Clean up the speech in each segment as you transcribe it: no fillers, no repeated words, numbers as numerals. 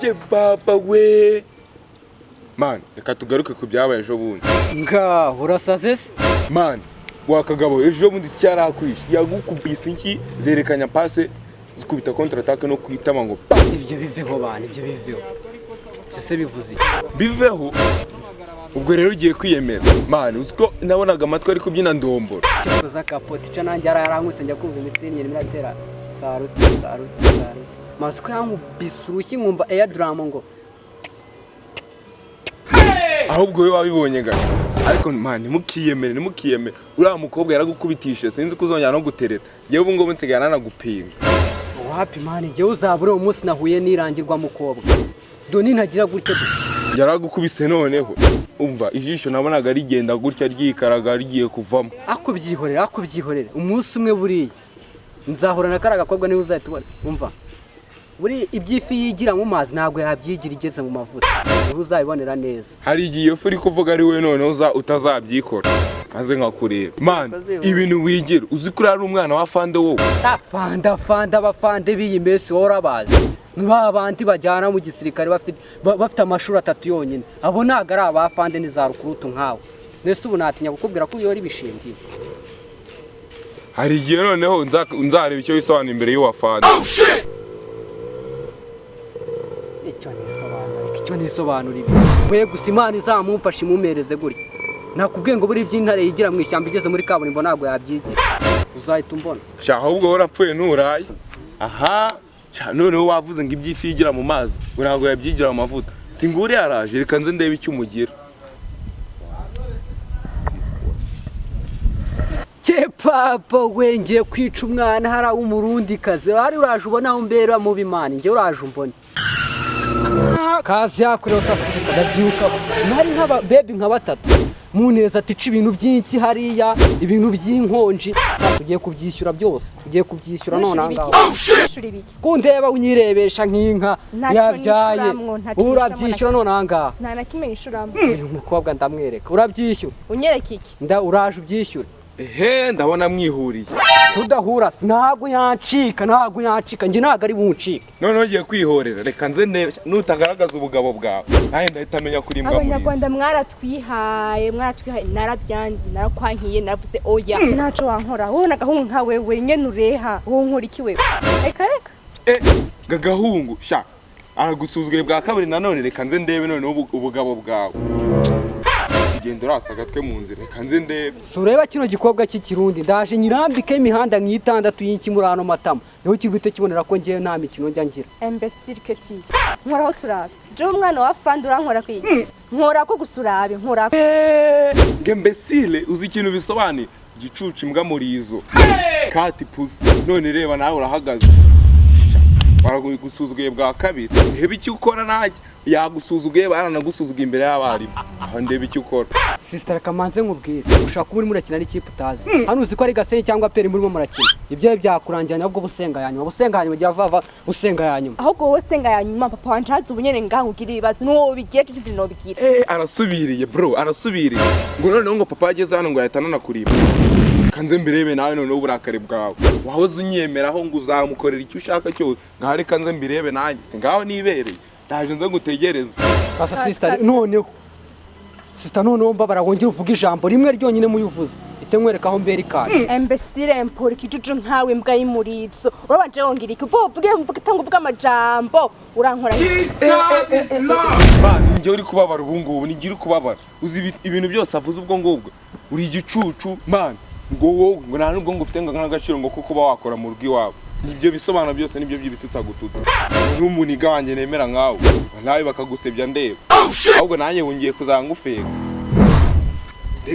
Cye baba we! Man, reka tugaruke ku byabaye ejo bundi. Ngaho urasaze se? Man, wakagabo ejo bundi cyarakwishe, yagukubise inshyi zerekanya passe, zikubita contre attaque no kwitama ngo pa. Ibyo biveho bana, ibyo biveho. Ibyo se bivuze iki? Biveho. Ubwo rero ugiye kwiyemera, man. Uzi ko nabonaga amatwi ari kubyina ndomboro? Cyakoze akapoti ica nanjye yarankutse, njya kumva imitsi irimo iratera saruti saruti saruti. Maze ko yankubise urushyi nkumva air drum ngo Ahubwo wowe wabibonye gato. Ariko man, ntimukiyemere, ntimukiyemere. Uriya mukobwa yaragukubitishe, sinzi ko uzongera no gutereta. Njyewe ubu ngubu nsigaye nanagupinga. Wapi man, igihe uzabura uwo munsi nahuye n'irangirwa mukobwa doni ntagira gutya. Yaragukubise noneho umva ijisho nabonaga rigenda gutya, ryikaraga, rigiye kuvamo. Akubyihorera, akubyihorera. Umunsi umwe buriya nzahura na kariya gakobwa, niwe uzahita ubona. Umva, buriya iby'ifi yigira mu mazi ntabwo yabyigira igeze mu mavuta, niwe uzabibonera neza. Hari igihe iyo fu uri kuvuga ari we, noneho utazabyikora maze nkakureba, man. Ibintu wigira, uzi ko uriya ari umwana wa fande wowe? Fanda fanda, abafande b'iyi minsi wowe urabazi? Ni ba bandi bajyana mu gisirikare bafite amashuri atatu yonyine. Abo ntabwo ari abafande, ni za rukurutu nkawe. Mbese ubu natinya kukubwira ko uyora ibishingiye? Hari igihe noneho nzareba icyo wisobanura imbere y'uwafande. Icyo nisobanura, icyo nisobanura ibi we gusa, Imana izamumfashe imumereze gutya. Nakubwiye ngo buriya iby'intare yigira mu ishyamba igeze muri kaburimbo ntabwo yabyigira, uzahita umbona. Sha, ahubwo wowe urapfuye nturaye aha. Sha, noneho wavuze ngo iby'ifi yigira mu mazi ngo ntabwo yabyigira mu mavuta. Si nguri yaraje, reka nze ndebe icyo umugira. Cye papa we, ngiye kwica umwana hari w'umurundi kazi hari. Uraje ubona aho mbera mubi imana, njye uraje umbone kazi yakorewe. Sasa sister, ndabyibuka nari nk'aba baby nka batatu muneza ati ca ibintu byinshi hariya, ibintu by'inkonji. Sasa ugiye kubyishyura byose, ugiye kubyishyura none aha ngaha. Nishura ibiki? Kundeba unyirebesha nk'inka Ntacyo yabyaye. nishyuramwo, ntacyo Ubu urabyishyura none aha ngaha. Nta na kimwe nishuramo. Uyu mukobwa ndamwereka, urabyishyura. Unyereka iki? Nda uraje ubyishyure. Ehe, ndabona mwihuriye. Tudahura ntabwo yancika, ntabwo yancika, njye ntabwo ari buncike. Noneho ngiye kwihorera, reka nze ndebe. Nutagaragaza ubugabo bwawe nanjye ndahita amenya kuri imbwa muri. Abanyarwanda mwaratwihaye, mwaratwihaye. Narabyanze, narakwankiye, naravuze oya, ntaco wankora wowe n'agahungu nka wewe nyene ureha. Wowe nkora iki wewe? Reka reka. Eh, gagahungu sha, aragusuzuguye bwa kabiri nanone. Reka nze ndebe noneho ubugabo bwawe. Ugenda urasa agatwe mu nzira, reka nze ndebe. Si ureba kino gikobwa cy'ikirundi, ndaje nyirambike imihanda nk'itandatu y'inki muri ano matama, niho kiguhita kibonera ko ngewe nta mikino njya ngira. Imbécile que tu es! Nkoraho turabe. Jewe umwana wa fandi urankora kwiki? Nkora ko gusa urabe, nkora. Nge imbécile, uzi ikintu bisobanuye? Gicucu, imbwa murizo kati pusi. None reba nawe urahagaze. Baragusuzuguye bwa kabiri, ndebe icyo ukora nanjye. Yagusuzuguye, baranagusuzuguye imbere y'abarimu aho, ndebe icyo ukora. Sister, kamanze nkubwire, ushobora kuba urimo urakina n'ikipe utazi. Hano uzi ko ari Gasenyi cyangwa APR murimo murakina? Ibyo byakurangira nabwo. Busenga ya nyuma, busenga ya nyuma, gira vuba, busenga ya nyuma. Ahubwo wowe senga ya nyuma. Papa wanje haza ubu nyene ngaho ugira ibibazo nuwo bigiye cici nobigira. Eh, arasubiriye bro, arasubiriye ngo noneho ngo papa ageze hano ngo yahita ananakureba. Reka nze mbirebe nawe noneho uburakari bwawe. Wahoze unyemeraho ngo uzamukorera icyo ushaka cyose, ngaho reka nze mbirebe nanjye. Si ngaho nibereye, ndaje nze ngutegereze. Sasa sister, noneho sister, noneho mbabara wongere uvuge ijambo rimwe ryonyine muyuvuze ite nkwereka aho mbera ikaje. Imbécile impoli, ikijuju nkawe, imbwa y'umurizo. Urabanje wongera iki? Uvuge uvuge mvuge, tanga uvuge amajambo. Urankora? Man, ni njye uri kubabara ubu ngubu, ni njye uri kubabara. Uzi ibintu byose avuze ubwo ngubwo? Uri igicucu man, ngo wowe ngo nta nubwo ngo ufite ngo nk'agaciro ngo ko kuba wakora mu rugo iwawe. Nibyo bisobanuro byose, nibyo by'ibitutsi agututa n'umuniga wanjye nemera nkawe, nawe bakagusebya ndeba. Ahubwo nanjye wongeye kuzangufega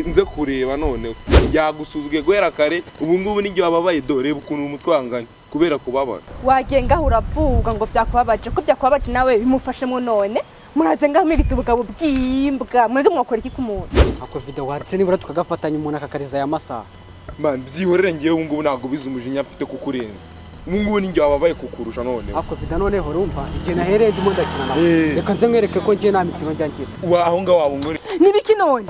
nze kureba noneho. Yagusuzuguye guhera kare, ubu ngubu n'igihe wababaye. Dore reba ukuntu umutwe wanganya kubera kubabara. Wagenga uravuga ngo byakubabaje, ko byakubabaje nawe bimufashemo. None muraze ngaho mwigize ubugabo bw'imbwa, mwebwe mwakora iki ku muntu? Ako video watse nibura tukagafatanya umuntu akakariza aya masaha. Man, byihorere. Ngewe ubu ngubu ntabwo bizi umujinya mfite kukurenza. Ubu ngubu ni njye wababaye kukurusha noneho. Ako video noneho urumva igihe nahereye ndimo ndakina nawe. Reka nze nkwereke ko ngiye nta mikino njya ngira. Wa aho ngaho waba ungore. Nibiki none?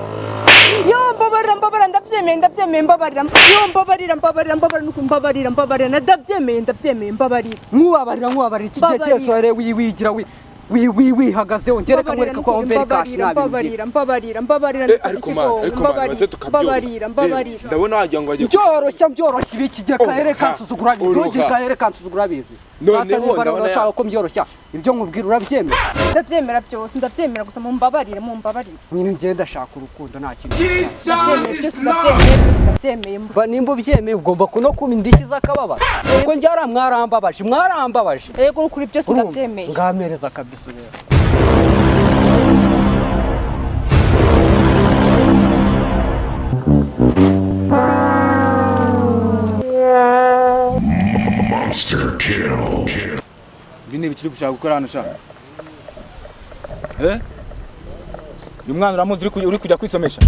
Yo mbabarira, mbabarira, ndabyemeye, ndabyemeye, mbabarira. Yo mbabarira, mbabarira, mbabarira, nuko mbabarira, mbabarira, ndabyemeye, ndabyemeye, mbabarira. Nkubabarira, nkubabarira iki gihe Mbabarira. cyose wari wigira wi Wi wi wihagazeho, ngereka nkwereka ko wombera ikashi nta bintu ugira. Mbabarira, mbabarira, mbabarira. Ariko man, ariko man, maze tukabyoroshya. Mbabarira, mbabarira. Ndabona wagira ngo bagiye Byoroshya, byoroshya ibiki? Igihe Oroha, karere kansuzugura abizi, oroha. ugiye karere kansuzugura abizi. Noneho Sasa niba ndabona urashaka ko mbyoroshya, ibyo nkubwira urabyemera? Ndabyemera byose, ndabyemera, gusa mumbabarire, mumbabarire. Nyine ngenda ndashaka urukundo, nta kintu. Ndabyemeye byose, ndabyemeye byose, ndabyemeye. Ba nimba ubyemeye, ugomba kuno kuma indishyi z'akababaro, kuko njye hariya mwarambabaje, mwarambabaje. Yego, kuri byose ndabyemeye. Ngamereza kabisa rero. Monster kill. Ibi ni ibikiri gushaka gukora hano sha? Eh, uyu mwana uramuzi? Uri kujya kwisomesha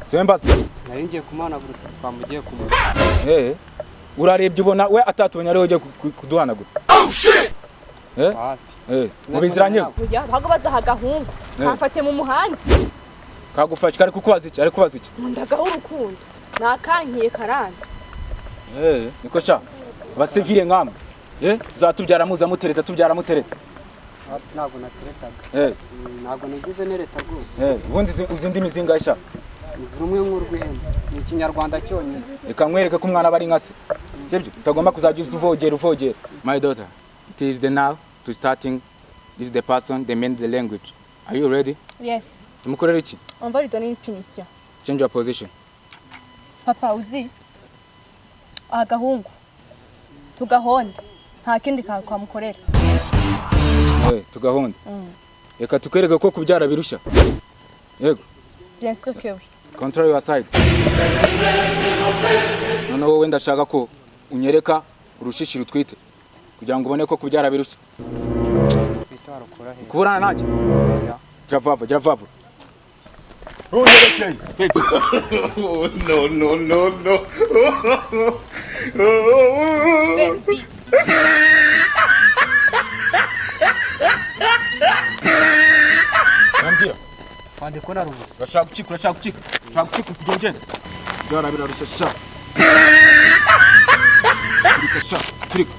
siwe mbaza. Nari ngiye kumanagura utu twamugiye kumura. Eh, urarebye ubona we atatubonye ariwe ugiye kuduhanagura? Eh? Wapi. Eh, mubiziranyeho? Oya, ntabwo bazaha agahungu. Eh. Kamfate mu muhanda. Kagufashe kari kukubaza iki? Ari kubaza iki? Ndagaho urukundo nakankiye karanga. Eh, niko sha, abasivile nkamwe, eh, tuzatubyara muza mutereta, tubyara mutereta. Wapi, ntabwo nateretaga. Eh. Ntabwo nigize nereta rwose. Eh, ubundi uzi indimi zingahe sha? Ni rumwe nk'urw'ihene, ni Ikinyarwanda cyonyine. Reka nkwereke ko umwana aba ari nka se, sibyo? Utagomba kuzajya uza uvogera uvogera. My daughter, it is the now to starting. This is the person the main the language. Are you ready? Yes. Tumukorere iki? On va lui donner une punition. Change your position. Papa, uzi agahungu tugahonda, nta kindi kantu twamukorera. Eh, tugahonda. Reka tukwereke ko kubyara birushya. Yego. Bien sûr que oui. Control your side. Noneho wowe ndashaka ko unyereka urushishi rutwite kugira ngo ubone ko kubyara birushya. Twita warukura he? Kuburana nanjye, gira vuba, gira vuba. Ntunerekeye. No, no, no, no. Fais vite. Urambwira. Fande ko narubuze. Urashaka gucika, urashaka gucika, urashaka gucika kugira ugende. Byara birarushya sha. Turika sha, turika.